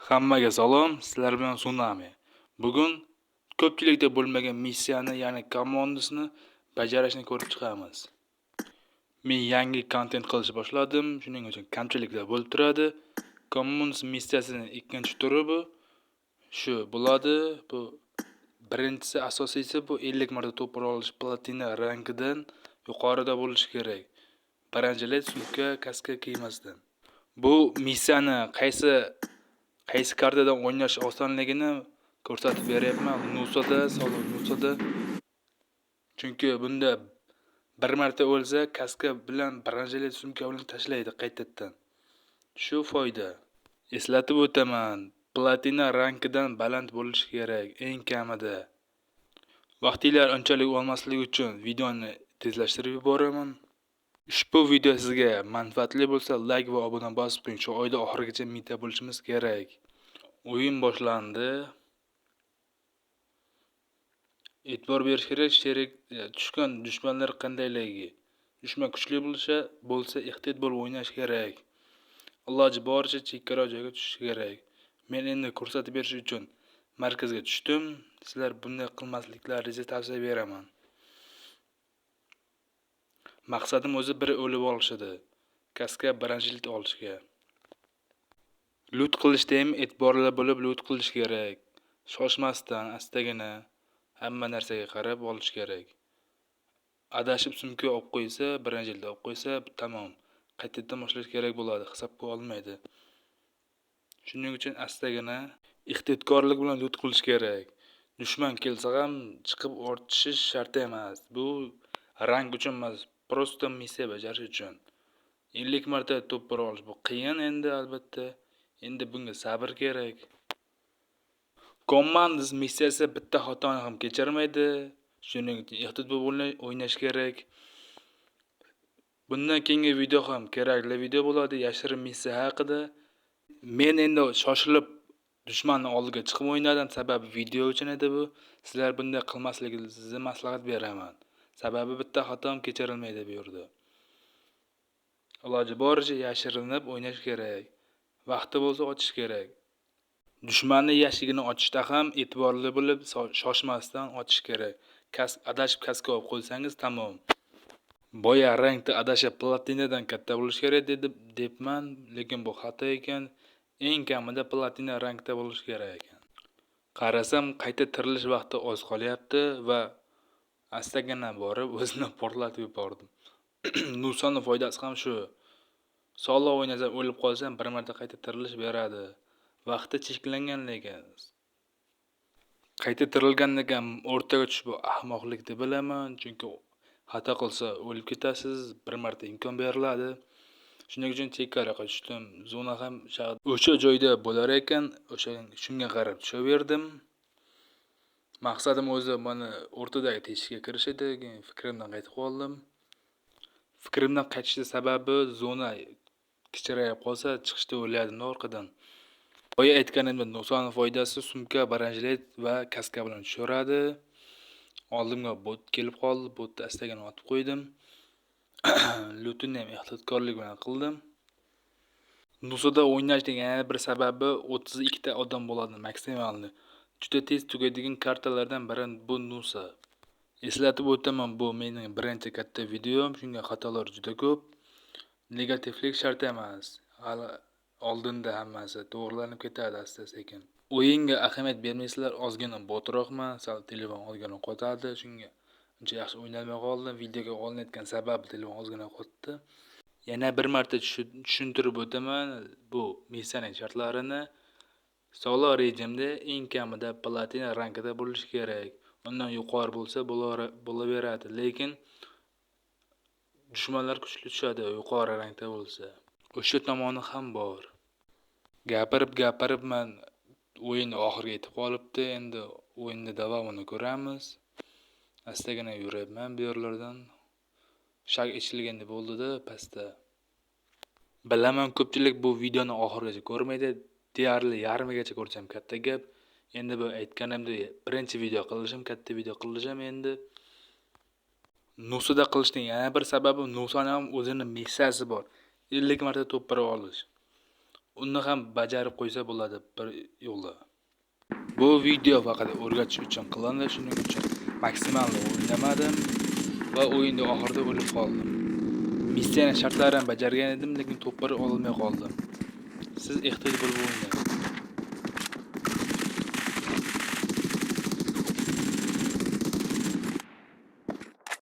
Hammaga salom, sizlar bilan Tsunami. Bugun ko'pchilikda bo'lmagan missiyani, ya'ni komandasini bajarishni ko'rib chiqamiz. Men yangi kontent qilishni boshladim, shuning uchun kamchiliklar bo'lib turadi. Commons missiyasining ikkinchi turi bu. Shu bo'ladi. Bu birinchisi, asosiysi bu 50 marta to'p olish platina rangidan yuqorida bo'lishi kerak. Baranjilet, sumka, kaska kiymasdan. Bu missiyani qaysi kartadan o'ynash osonligini ko'rsatib beryapman. Nusada, solo Nusada. Chunki bunda bir marta o'lsa, kaska bilan baranjilet, sumka bilan tashlaydi qaytadan. Shu foyda. Eslatib o'taman, platina rangidan baland bo'lishi kerak eng kamida. Vaqtinglar unchalik olmasligi uchun videoni tezlashtirib yuboraman. Ushbu video sizga manfaatli bo'lsa, like va obuna bosib qo'ying. Shu oyda oxirigacha 1000 ta bo'lishimiz kerak. O'yin boshlandi. E'tibor berish kerak, sherik tushgan dushmanlar qandayligi. Dushman kuchli bo'lsa ehtiyot bo'lib o'ynash kerak. Iloji boricha chekkaroq joyga tushish kerak. Men endi ko'rsatib berish uchun markazga tushdim. Sizlar bunday qilmasliklaringizni tavsiya beraman. Maqsadim o'zi bir o'lib olish edi. Kaska birinchilik olishga. Loot qilishda ham e'tiborli bo'lib loot qilish kerak. Shoshmasdan, astagina hamma narsaga qarab olish kerak. Adashib sumka olib qo'ysa, birinchilikda olib qo'ysa, tamom. Qaytadan boshlash kerak bo'ladi, hisobga olmaydi. Shuning uchun astagina ehtiyotkorlik bilan loot qilish kerak. Dushman kelsa ham chiqib ortishish shart emas. Bu rang uchun emas, просто missiya bajarish uchun. 50 marta to'p bura olish bu qiyin endi albatta. Endi bunga sabr kerak. Commandos missiyasi bitta xatoni ham kechirmaydi. Shuning uchun ehtiyot bo'lib o'ynash kerak. Bundan keyingi video ham kerakli video bo'ladi, yashirin missiya haqida. Men endi shoshilib dushmanning oldiga chiqib o'ynadim, sababi video uchun edi bu. Sizlar bunday qilmasligingizni maslahat beraman. Sababi bitta xato ham kechirilmaydi bu yerda. Iloji boricha yashirinib o'ynash kerak. Vaqti bo'lsa ochish kerak. Dushmanni yashigini ochishda ham e'tiborli bo'lib, shoshmasdan ochish kerak. Adashib kaska olib qo'ysangiz tamom. Boya rangda adashib platinadan katta bo'lishi kerak debman, lekin bu xato ekan. Eng kamida platina rangda bo'lishi kerak ekan. Qarasam qayta tirilish vaqti oz qolyapti va astagina borib o'zini portlatib yubordim. Nusani foydasi ham shu. Solo o'ynasam o'lib qolsam bir marta qayta tirilish beradi. Vaqti cheklangan lekin. Qayta tirilgandan keyin o'rtaga tushish bu ahmoqlik deb bilaman, chunki xato qilsa o'lib ketasiz, bir marta imkon beriladi. Shuning uchun chekkaroqqa tushdim. Zona ham o'sha joyda bo'lar ekan, o'sha shunga qarab tushaverdim. Maqsadim o'zi mana o'rtadagi teshikka kirish edi, keyin fikrimdan qaytib qoldim. Fikrimdan qaytishning sababi zona kichrayib qolsa chiqishda o'yladim orqadan. Boya aytganimdek, Nusani foydasi sumka, baranjilet va kaska bilan tushiradi. Oldimga bot kelib qoldi, botni astagina otib qo'ydim. Lootini ham ehtiyotkorlik bilan qildim. Nusada o'ynashning yana bir sababi 32 ta odam bo'ladi maksimalni. Juda tez tugaydigan kartalardan biri bu Nusa. Eslatib o'taman, bu mening birinchi katta videom, shunga xatolar juda ko'p. Negativlik shart emas. Hali oldinda hammasi to'g'rilanib ketadi asta-sekin. O'yinga ahamiyat bermaysizlar, ozgina botroqman, sal telefon ozgina qotadi, shunga uncha yaxshi o'ynalmay qoldim. Videoga olinayotgan sababi telefon ozgina qotdi. Yana bir marta tushuntirib o'taman bu missiyaning shartlarini. Solo rejimda eng kamida platina rangida bo'lishi kerak. Undan yuqori bo'lsa bo'laveradi, lekin dushmanlar kuchli tushadi yuqori rangda bo'lsa. O'sha tomoni ham bor. Gapirib-gapirib men o'yin oxiriga yetib qolibdi. Endi o'yinni davomini ko'ramiz. Astagina yuribman bu yerlardan. Shak ichilganda bo'ldi-da pastda. Bilaman, ko'pchilik bu videoni oxirigacha ko'rmaydi. Deyarli yarmigacha ko'rsam katta gap. Endi bu aytganimdek birinchi video qilishim, katta video qilishim endi. Nusada qilishning yana bir sababi Nusani ham o'zini missiyasi bor. 50 marta to'p bura olish. Uni ham bajarib qo'ysa bo'ladi bir yo'li. Bu video faqat o'rgatish uchun qilindi, shuning uchun maksimal o'ynamadim va o'yinda oxirida o'lib qoldim. Missiyani shartlarini bajargan edim, lekin to'plar ololmay qoldim. Siz ehtiyot bo'lib o'ynang.